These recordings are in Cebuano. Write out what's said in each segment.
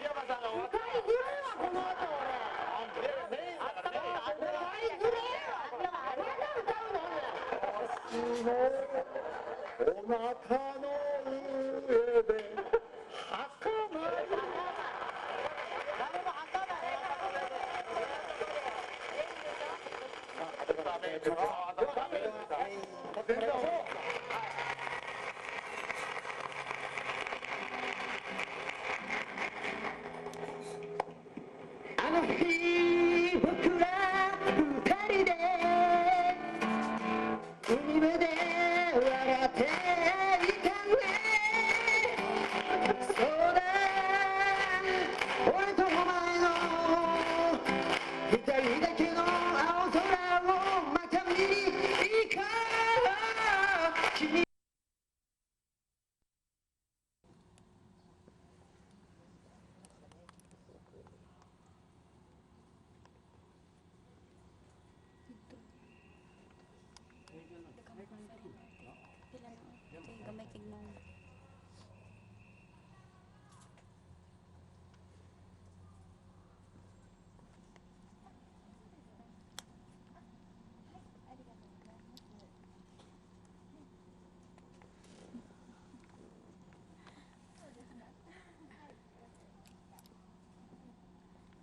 秋山さんが終わった。歌いづれえわ、この後俺。いやメインだからね。歌いづれえわ、これ。まだ歌うの俺。お腹の上で儚い。誰も吐かない。全然。あの日僕ら二人で海辺で笑っていたね。そうだ、俺とお前の二人だけの青空をまた見に行こう。君 Pila na. Kay gamay kay nang.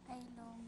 Ay, long.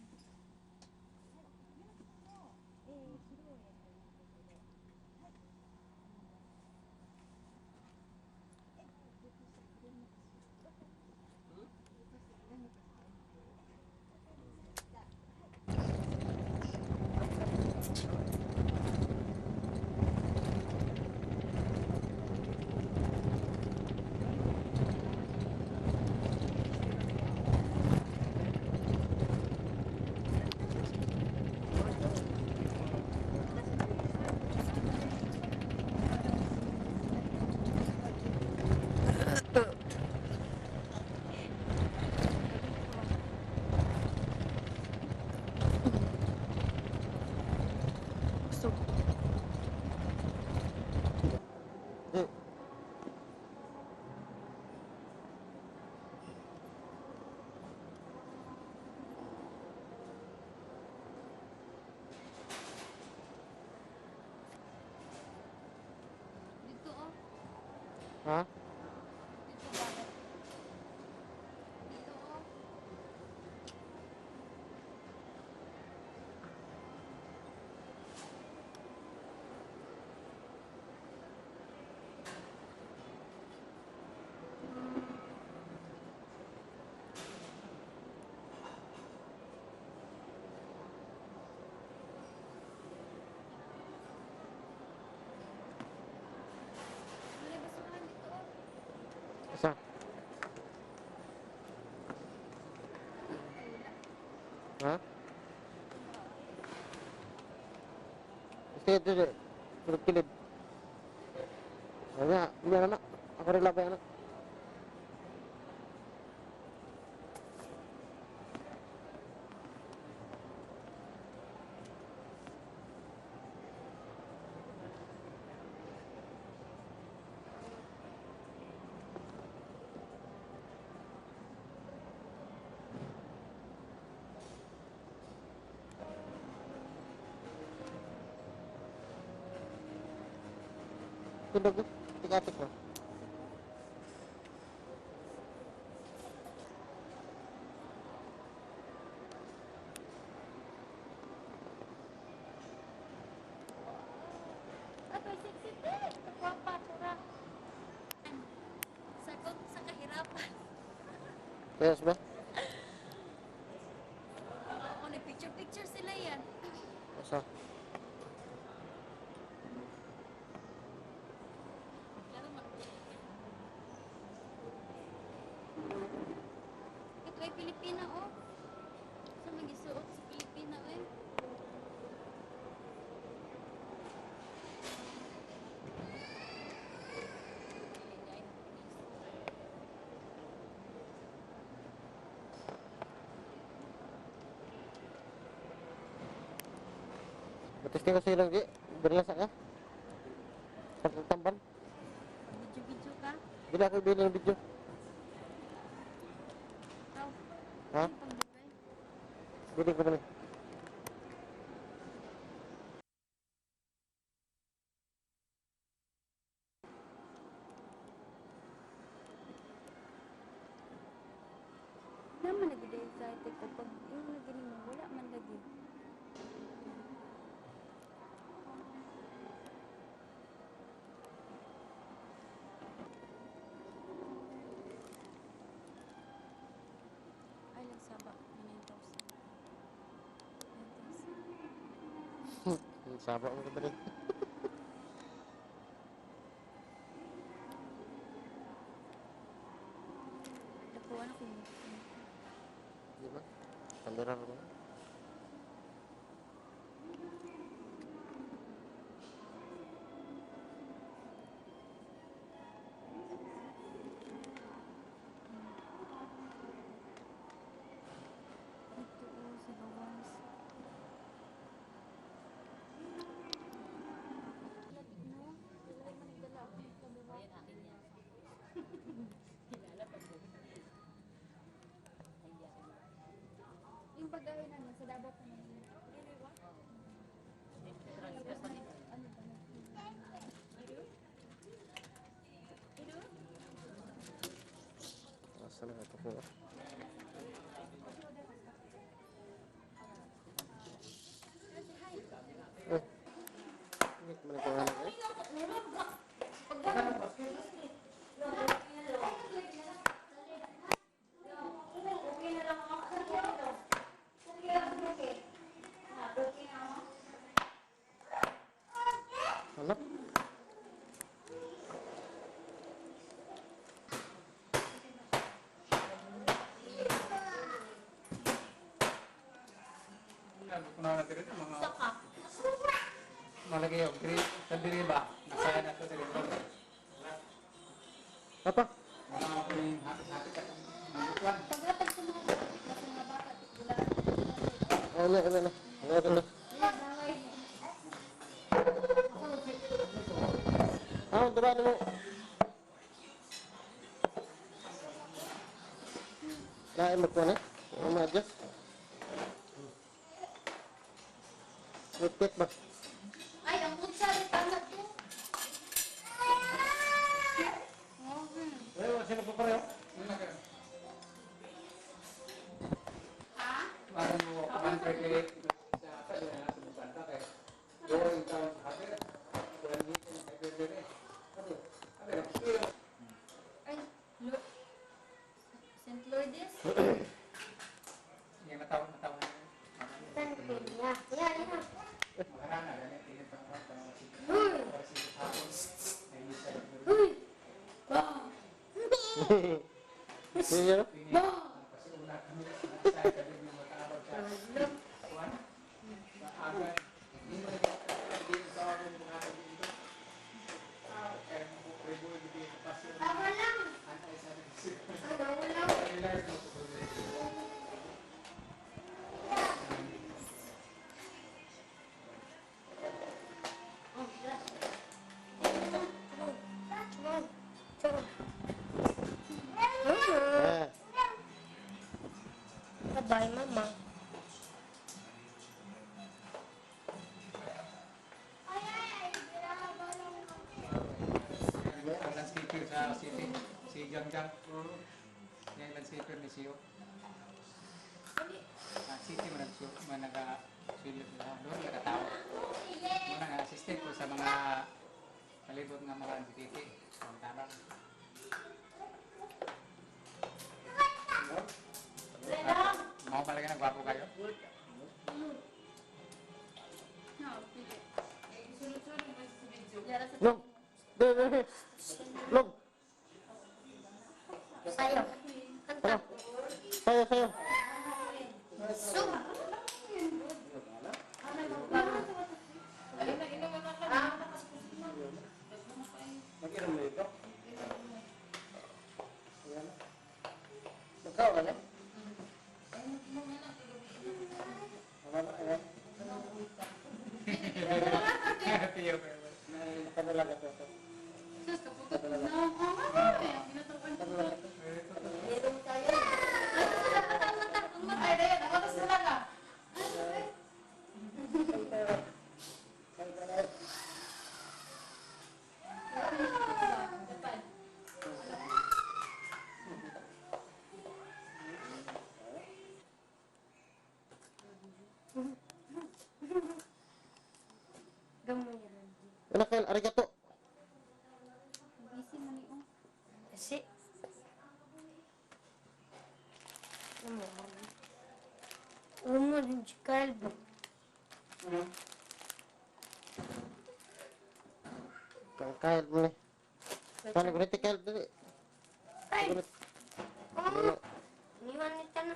Busog. Di. Dito oh. Ha? Dito bakit? Dito oh. Wala basuhan dito oh. Asa? Ha? Sige, sige. Kilid-kilid. Ano nga, anak. Ako rin labay, anak. Tindog ko. Tik-atik mo. Ato, sexy te. Guwapa, tura. Sagot sa kahirapan. Kayas ba? Oo, nag-picture-picture sila yan. Asa? Laro ma. Ito ay Pilipina, oh. Sa magisuot sa Pilipina, eh. Matesting ko sa ilang, di. Berlasa ka? Pagtatamban? Video-video ka? Bila ako bili ng video. Ikaw. Ha? Pang-dry. Dili ko ba ni? Naman lagi dahil excited ko pag yung lagi nimo wala man lagi. Ay lang saba, 9,000. 9,000. Saba mo ka dali. Nakuha na ko yun. Di ba? Pandera ba? Ito oh, sa gawas. No, wala man nagdala ako ng kabiwa. Yung pagkain namin sa Davao pa namin. Tapos ano ba na? Asa na ito ko? Eh. Hindi ko man ito alam eh. Hala. Mga malagay yung diri sa diri ba? Nasaya na to diri ba? Apa? Wala ako yung hapit-hapit at mga Paghatag sa mga bata, wala. Ano, ano, ano. Ano, ano. Ah, diba ano mo? Lain mo ko na? Ano ma-adjust? Wait, ba? Ay, ang putsa, tama to. Eh, wala sila pa pareho. Parang mo kuman kay sa sa na sa banta kay doon yung taon sa hapit. Wala ni kay hapit diri. Abi, abi. Ay, St. Lourdes? Yung nataw nataw. Maharana gani tingin pa ko. Sige, Ah. Bye, Mama. Ang landscaper sa city, si Jang Jang. Yan yung landscaper ni Sio. Ang city man nag man naga silip na doon nakatao. Muna nga assistant ko sa mga palibot nga mga city. Ang tabang. Mao pala ka gwapo kayo. No, pili. Yara sa Long. De, de, de. Long. Sayo. Kanta. Sayo, sayo. Sum. Mag-inom mo ito. Ayan. Magkao ka na? Mama, ayan. Tiyo. May nakadalaga to. ito. Sus, kaputot na. Oo, nga, eh. Ginatukan ko. Meron tayo. Ay, Arigato. Busy man ni oh. Kasi. Ano mo? Umo din si Kyle ba? Kang Kyle mo ni. Paano gunit Kyle dili? Ay! Gunit. Oh! Niwan ni Chan.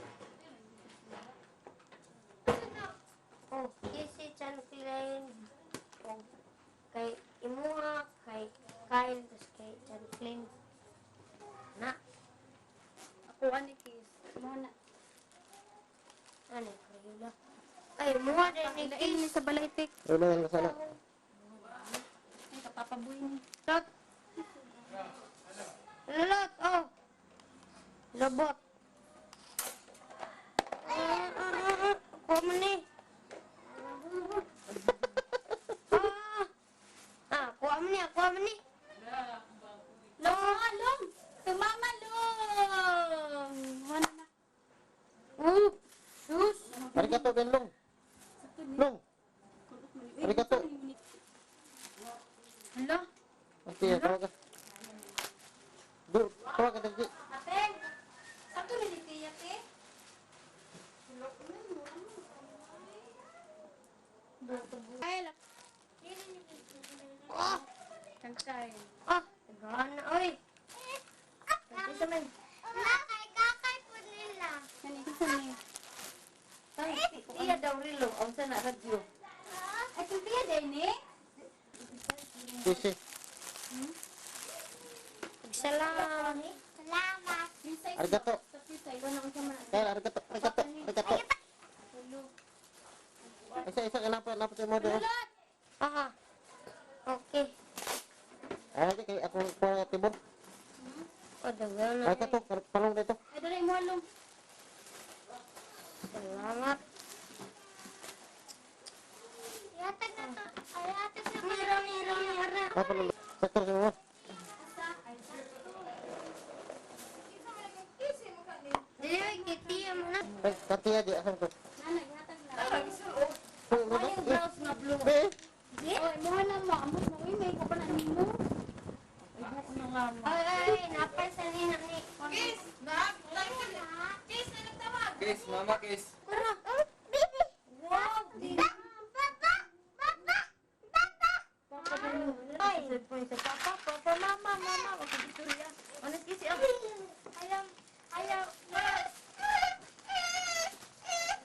Oh, kisi Chan Klein. Oh, kay Imuha, kay Kyle, tas kay Chan Klein. Na, Ako ani Kiss. Mo na. ano, kayo na. Ay, imuha din ni Ilain ni Kiss. sa balay tik. Ano lang sana. Ay kapapabuy ni. Lot. Lot, oh. Robot. Ah, ah, ah, ah. Kuha mo ni. Ah. Ah, kuha mo ni, kuha mo ni. Long, ah, long. Tumama long. Mo na na. Oh, sus. Arigato ben long. Long. Arigato. Hala. Ate, tawag ka. Du, tawag ka dali. Ate. Sakto na ni Tia te. Ay, lak. Oh, Kang Kyle. oh, nagawa na, oy. Isa man. Kakay, kakay po nila. Kani sa ni. Iya daw rilo, ang sana radyo. Ay, kung Tia day ni. Busy. Salam. Salamat. Arigato. Sa pisa, iwan ako sa man. Kyle, arigato, arigato, arigato. Isa, isa, napot, napot yung mo doon. Ah, okay. Ay, kay ako kuha tibok. Oh, dagaw na. Arigato, palong dito. Ay, dali mo long. Salamat. Yatag na to. Ay, yatag na Mira, mira, mira. Ah, palong. Sakto sa mo. Dili, oy, kitiya mo na. Ay, katiya di asan ko. Nana, gihatag na. Ano yung blouse na blue? Be, Oy, mo na mo. Amot mo. Uy, may ko pa na nimo. Ay, ay, napay sa nina ni. Kiss, Kiss, mama kiss. Tara. Baby. Wow, di. Papa, papa, papa. Ay, papa, papa, mama, mama. Wag ka istorya. Ano kisi ang Ayaw, ayaw.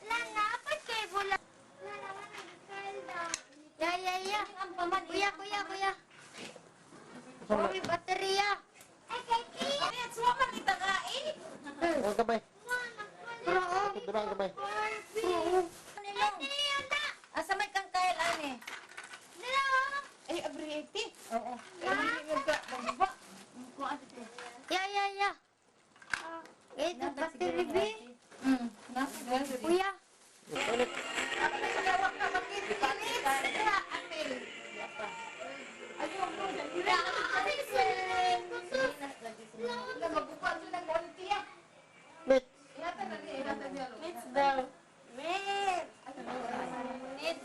Lana, apat kay bula. Lana, wala nagkalda. Ya, ya, ya. Kuya, kuya, kuya. Mami, baterya. Ay, kay Tia. ang kamay. Pero, oh. Ito ang kamay. Barbie. Ay, Tia, na. Asa may kang Kyle ani? Nila. Ay, abrihete. Oo. Pero hindi mo ka magbaba. Kuan ate. Ya, ya, ya. Ito, battery, be. Nasa dali. Kuya. Ulit. Wait. Let's daw. Met. Net.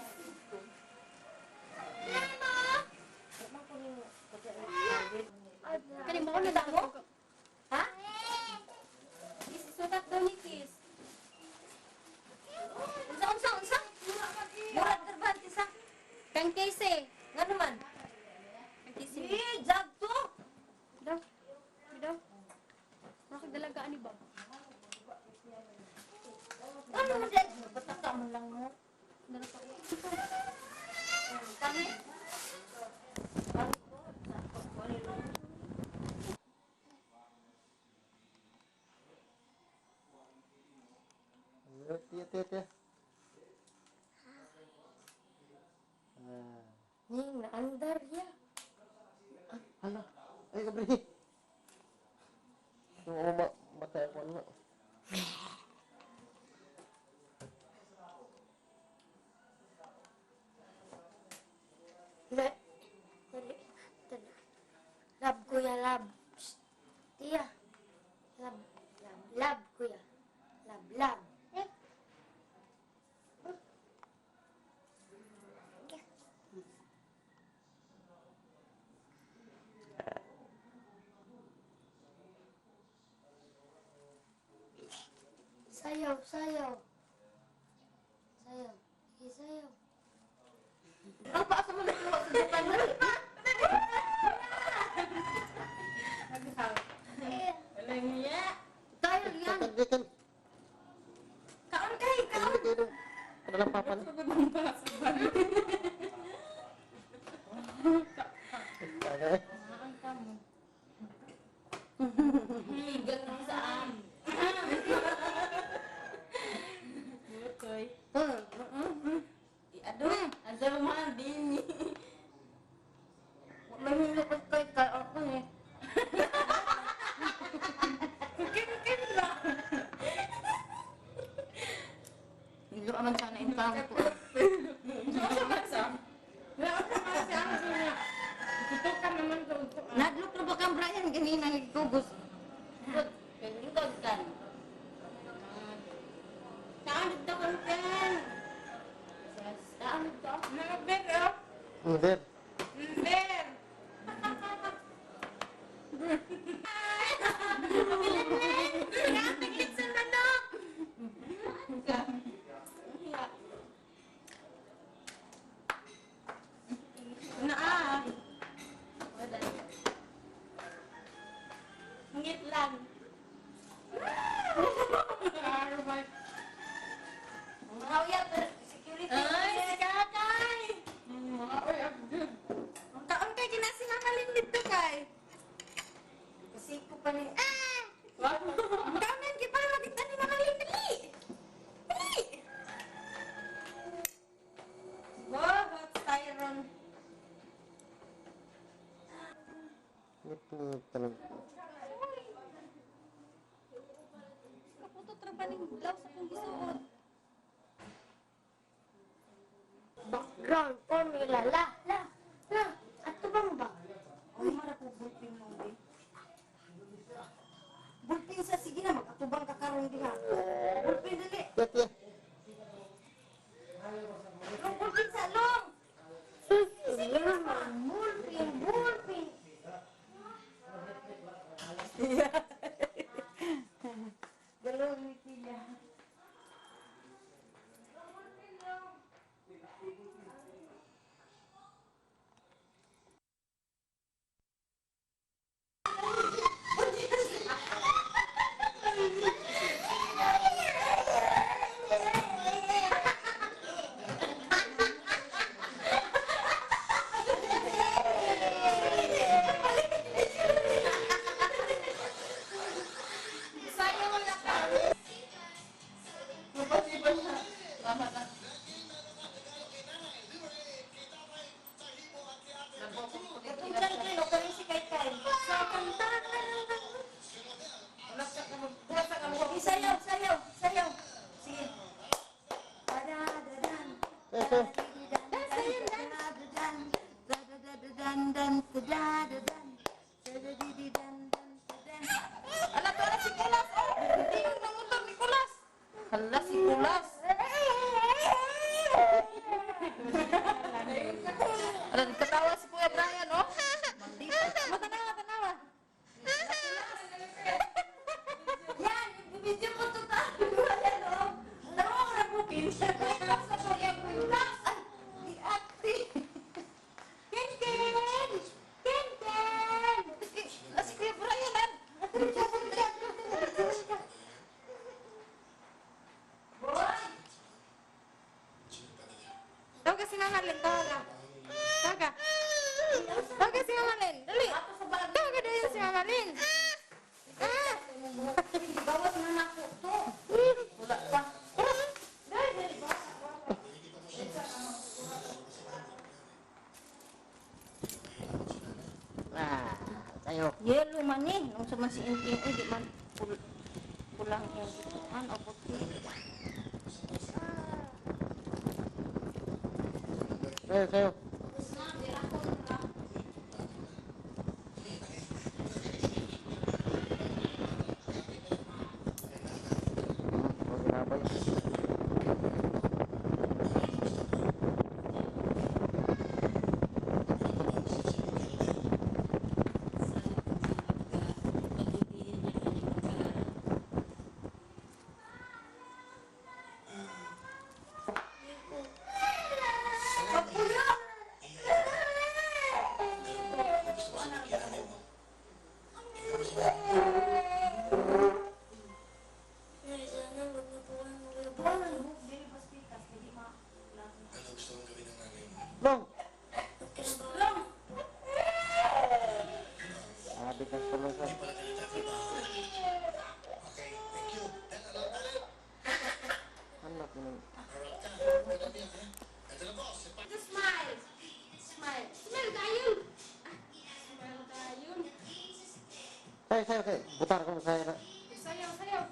Kani mo na damo? Ha? Kiss, sukat daw ni Kiss. Unsa unsa unsa? Murag garbante sa. Kang Casey. Ngano man? Kang Casey. Eh, jag to. Daw. Daw. Makadalaga ani ba? Ngano man dai? Bataka man lang mo. Dala pa. Kani? Tiya, tiya, tiya. Ah. Ning, naandar ya. Hala. Ay, kabri. Yung uma, matay ako ano. Na, dali, dali. Lab, kuya, lab. Psst. Tiya. Lab, lab, lab, kuya. Lab, lab. Eh. Sayaw, sayaw. Sayaw. Sige, sayaw. Ang paasa mo nagluwa sa Japan. Walang niya. Tayo yan. Gikan. Kaon kay, kaon. Kaon. Ano lang papa na? Okay. Ganun saan. Butoy. Ado. Asa man din. Mahilo ko kay kay ako eh. Kin-kin ba? Hilo man sana in tao ko. Nadlok na ba kang Brian ganina nagkugos? Lingkod kan. Saan dito kan ken? Saan dito? Mga ber, oh. There. Ber. Tiglit sa manok. Naa. Ngit lang. Mga pero security. Ay, si kakay. Kaon kay ginasihangalin dito kay. Kasi ko pa ni Ah! Kaonan kay para makita ni Mama Lin dali. Dali. Wow, what's Tyron? Ito talaga. Kaputot ra ba ning blouse akong gisuot? Background formula. La, la, la. Ato bang ba? Uy, mara ko bulpin mo di. Bulpin sa sige na mag-atubang ka karon diha. Bulpin dali. Yat, yat. Long bulpin sa long. Sige naman. Bulpin, bulpin. Galong ni Tia. Sayang wala ka. Katong kay kay o kay si kay kay. Sa kanta. Sige, sayaw, sayaw, sayaw. Sige. Da-da-da-dan. Ito. Da-da-da-dan. Da-da-da-dan, da-da-da-dan. Da-da-di-di-dan, dan, dan. Ala to ala si Kulas. Oh, hindi yung nangutor ni Kulas. Hala si Kulas. Ala nagkatawa si Kuya Brian, oh. Matanawa, tanawa. Yan, video ko to ta. Wala no. Tanawa ko na bupin. Sa Kuya Kulas. Ay, di ate. Ken Ken. Ken Ken. Ah, si Kuya Brian, ah. Tawag ka si Mama Lynn, tawag ka. Tawag ka. Tawag ka si Mama Lynn, dali. Tawag ka dahil si Mama Lynn. Ah! Bawas na nako to. Wala pa. Ah, tayo. Yellow man eh. Nung sa man si Inting, eh, di man pulang yung an o puti. Sayo, sayo. Sayo, sayo kay butar ko sayo na. Sayaw, sayaw.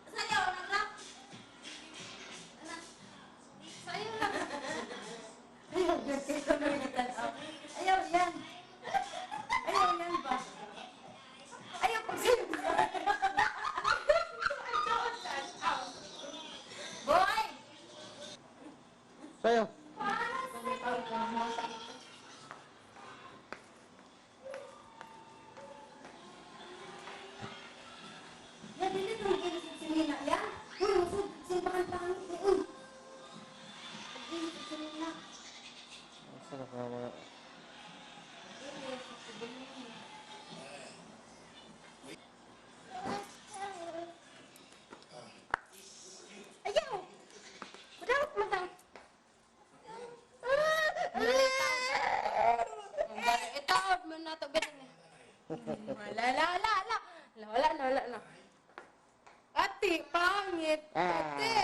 Sayaw na lang. Sayaw lang. Ayaw yan. Ayaw yan. Ayaw yan ba? Ayaw pag sayo. Boy! Sayo. Ya, dili to nag si Nina. Ya? Uy, masud. Simbahan pangit ni Uy. Dili si Nina. Asa na ka mga. Ayaw! Madawat mo daw. Itaod mo na to. Ganun eh. Wala, wala, wala, wala. Wala, wala na, wala na. Ate, pangit. Ate.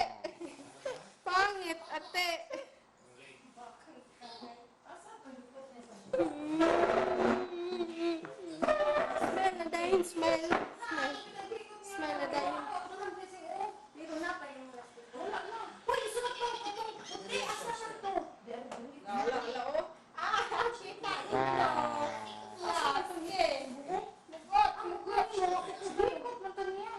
Pangit, ate. Smile na dahil, smile. Smile. Smile na dahil. Meron na pa yung Wala na. Uy, isulat ko itong puti. Asa man to? Wala, wala, oh. Ah, kita. Ah, sige. Mugot, mugot. Mugot man to niya.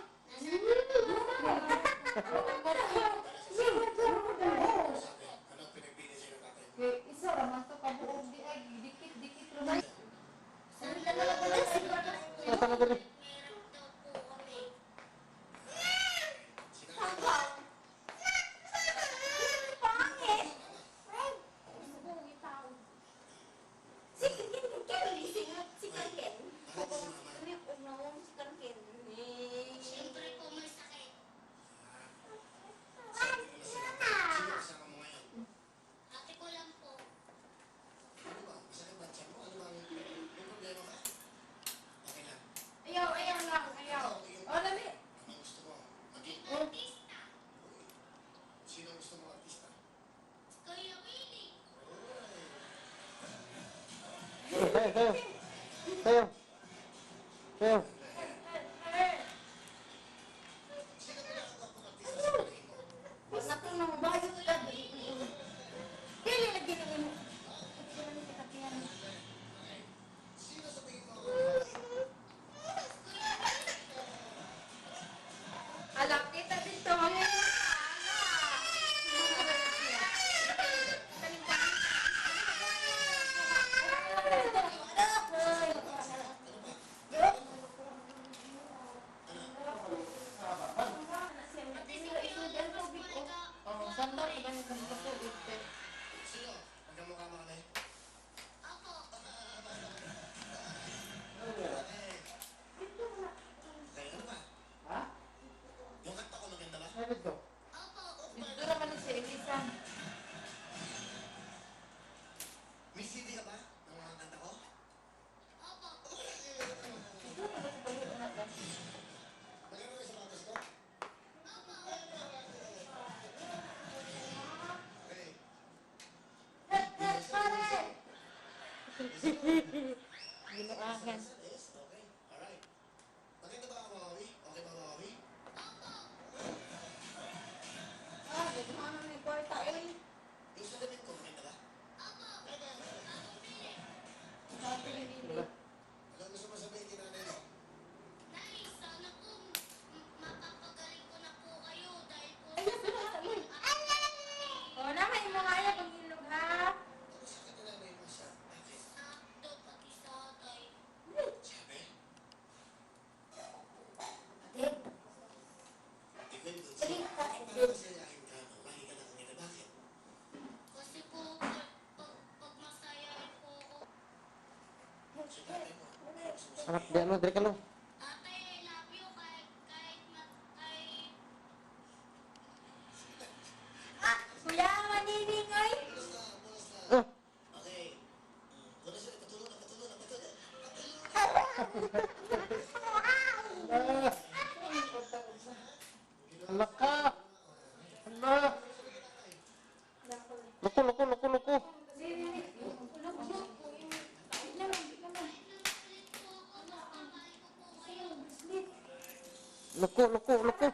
Loko, loko, loko.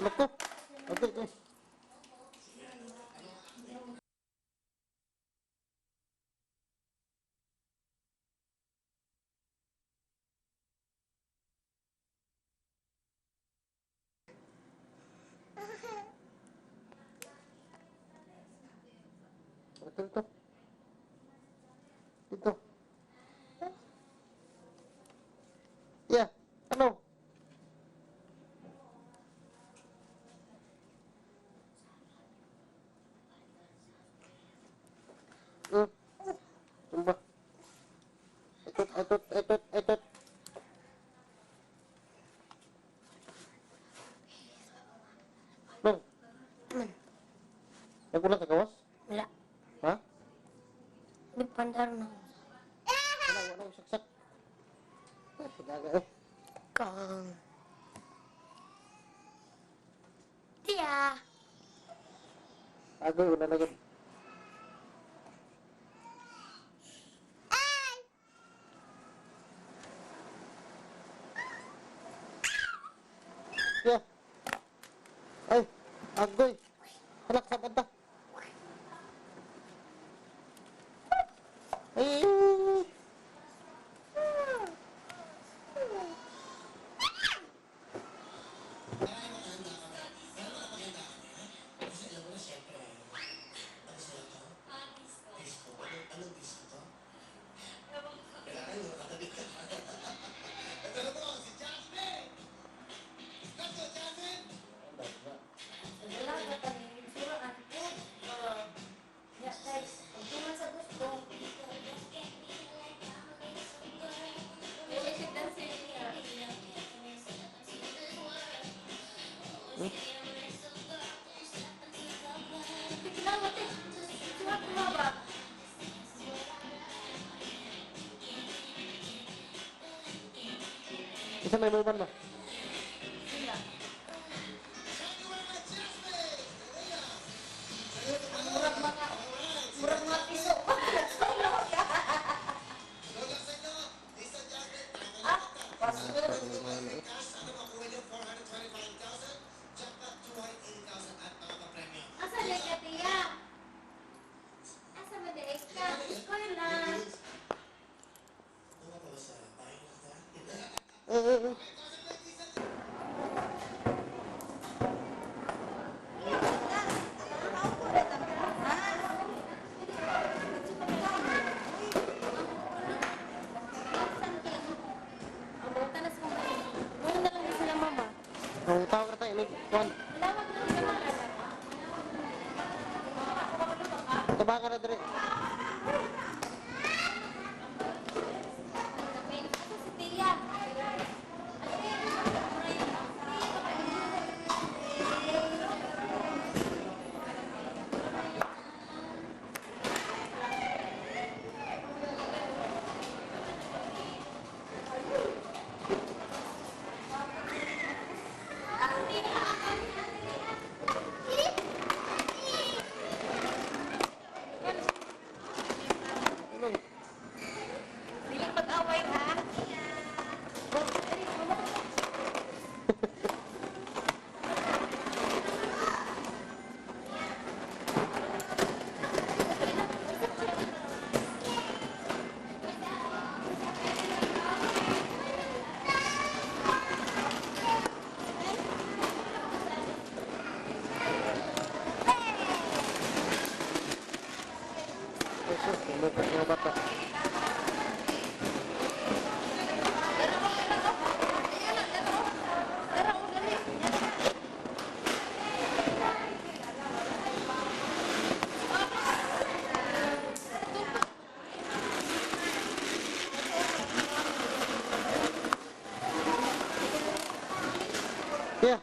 Loko. Okay, okay. Ito, ito. Dito. Yeah. Ano? Tumba. Itot, itot, itot, itot. Long. Nagkulang sa gawas? Wala. Ha? Di pandar na. Wala, wala, saksak. Ay, gaga eh. Kang. Tiya. Agoy, wala na gud. Yeah. Ay, agoy. Halak sa banda. Ay, ay, ay, ay. Wala ka pa rin. Sura ang po. Ya, guys. Pagtuman sa gusto. Relationship dancer niya. Tignan mo, te. Sura kumaba. Isa may buwan ba? Sila. Murag mga, murag mga piso pa. Nagsulo ka. Ah, pastor. Asa na ka, tiya? Asa ba di ka? Eskwela. Eh, eh, eh. Ang bata na sa mga. Muna na lang din sila mama. Ang tawag na tayo, inig. One. Lawag na sila mama. Taba ka na dire. Asa si Tia? Ate, Ano? Dili mag-away ha. Ay, sus, lumipad yung bata. Yeah.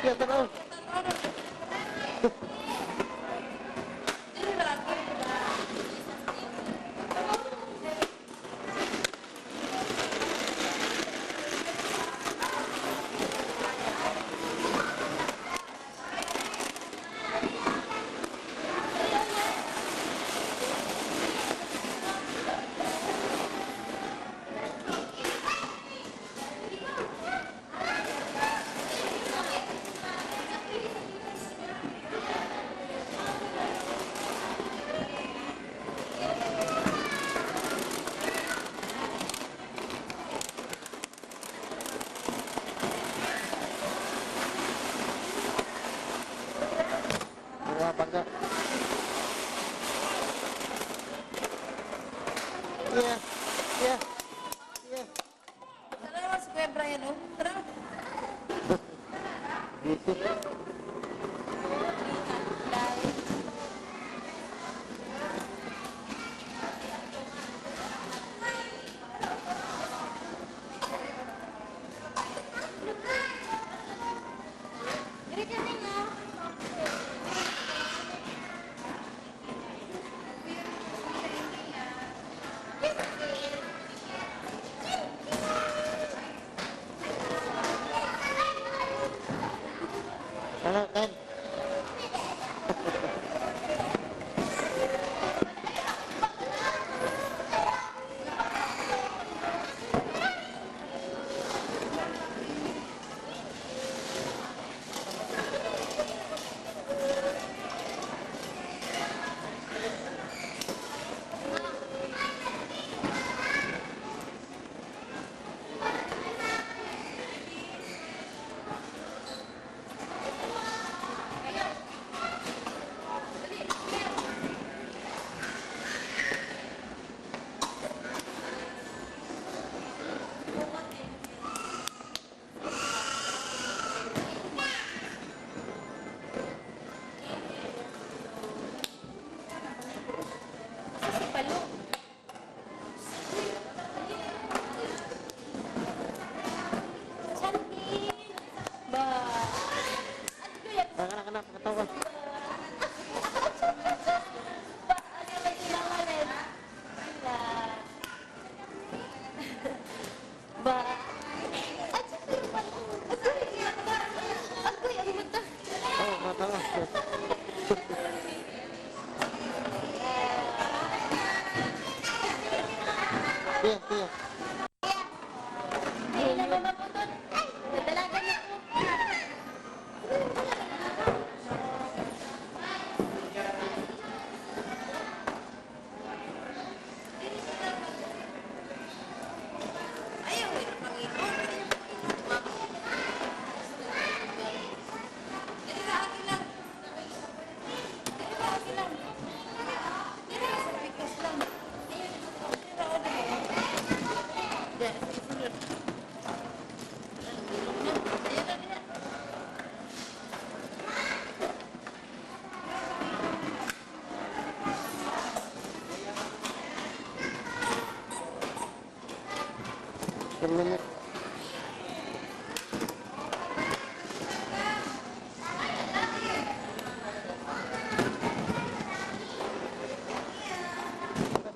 Yeah, tara. Busy. Diri ka na nga. Ano, Ken? Asa si Palo? Chantin! Ba? Ano kaya? Kana, kana, pakatawa. Ba? Ano may kinamalan? Wala. Ba? At si Palo. Agoy, ang mata. Oh, katawa. Tiya, tiya. Ay, naman maputot. Ay, nadalaga na ako. Ayaw, eh, Panginoon. Dili ra akin lang. Dili ra akin lang. Dili ra sa pikas lang. Dili ra ako dili. Dili, sulod. Dili ra dili. 10 minutes.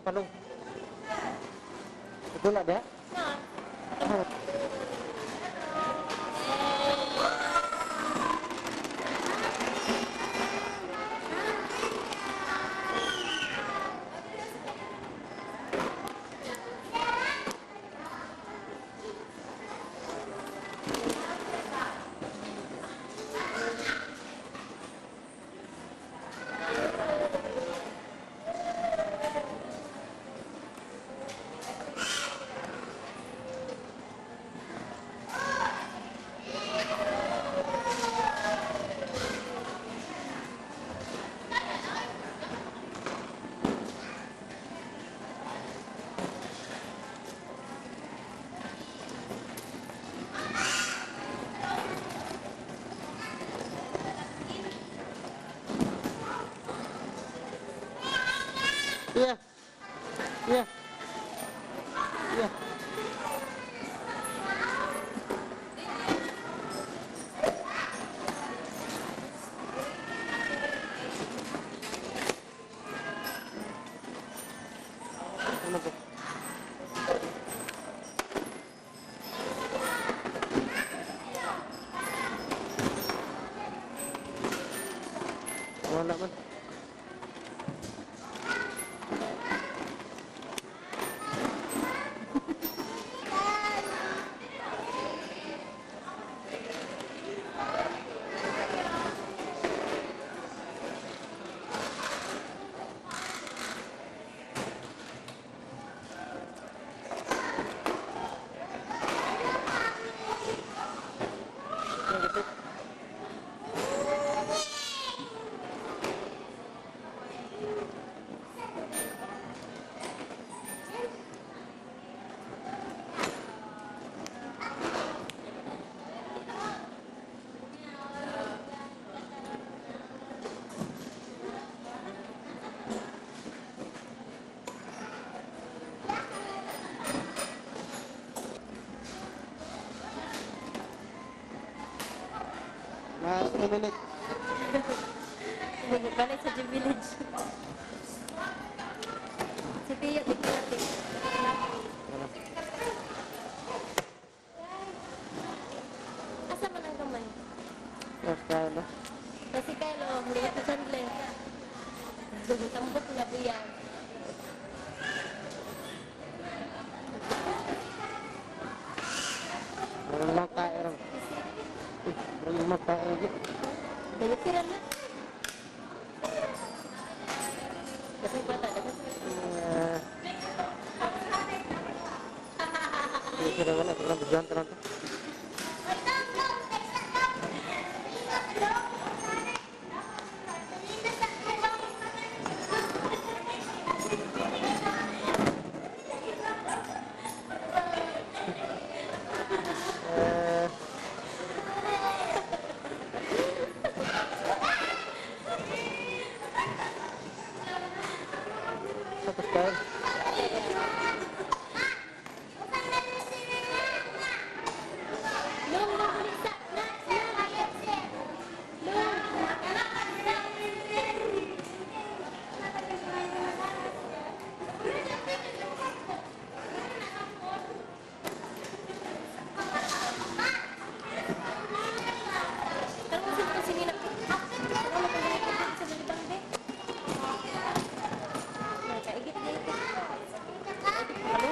Palong. Ito na ba? Na. Yeah. Yeah. Yeah. Ano ba? Wala man. Last 2 minutes. Balik sa G Village. Si Tia, bigyan natin. Asa man ang kamay? Last tayo na. Kasi Kyle, oh, hindi ka sandle. Tambot na buyan. Meron lang tayo ron. Meron lang tayo ron. Dali sila na. Kasi bata, dapat Eh, Hindi sila wala. Wala, bigyan ka lang to. Eh, tapos tayo. Long, long, Lisa. Na, na. Long. Pero kung sino kasi nila, ano na pag sa balibang be? Nakaigit na ito.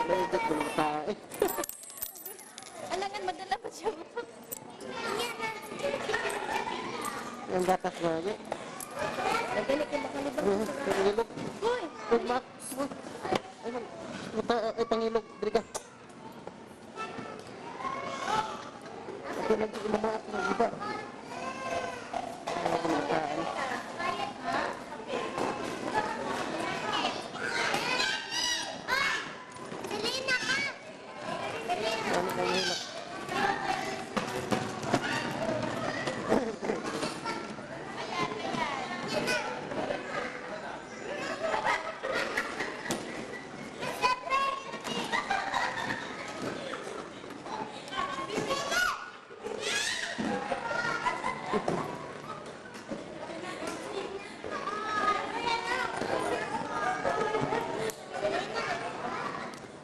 Naigit ko ng tayo. Eh, Alangan, madala pa siya. yung gatas mo. Eh, Nagdali kayo makalibang. pangilog. Uy! Uy, ma. Ay, man. Mata, ay, pangilog. Dili ka. Ako lang yung mga ako ng iba. Ay, ako ng tao. Ano kang hilak?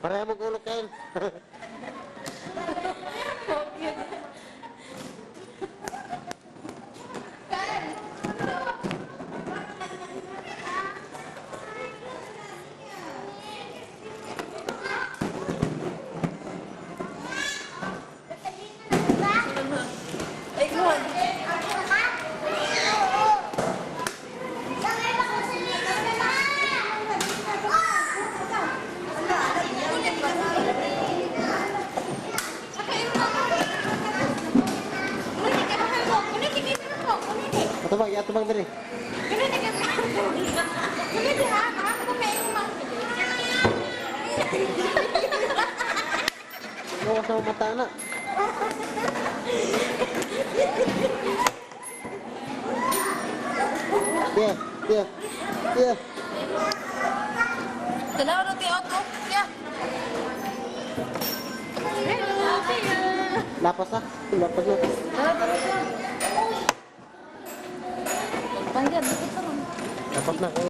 Pareha mong ulo, Kyle. Ay, good. Atubang, atubang diri. Gawa sa mata na. Yeah, yeah, yeah. Tanaw na tiyo to. Yeah. Hello, Tia. Lapas ah. Lapas na. Tara, tara, tara. Pangyan, dito ron. Lapas na.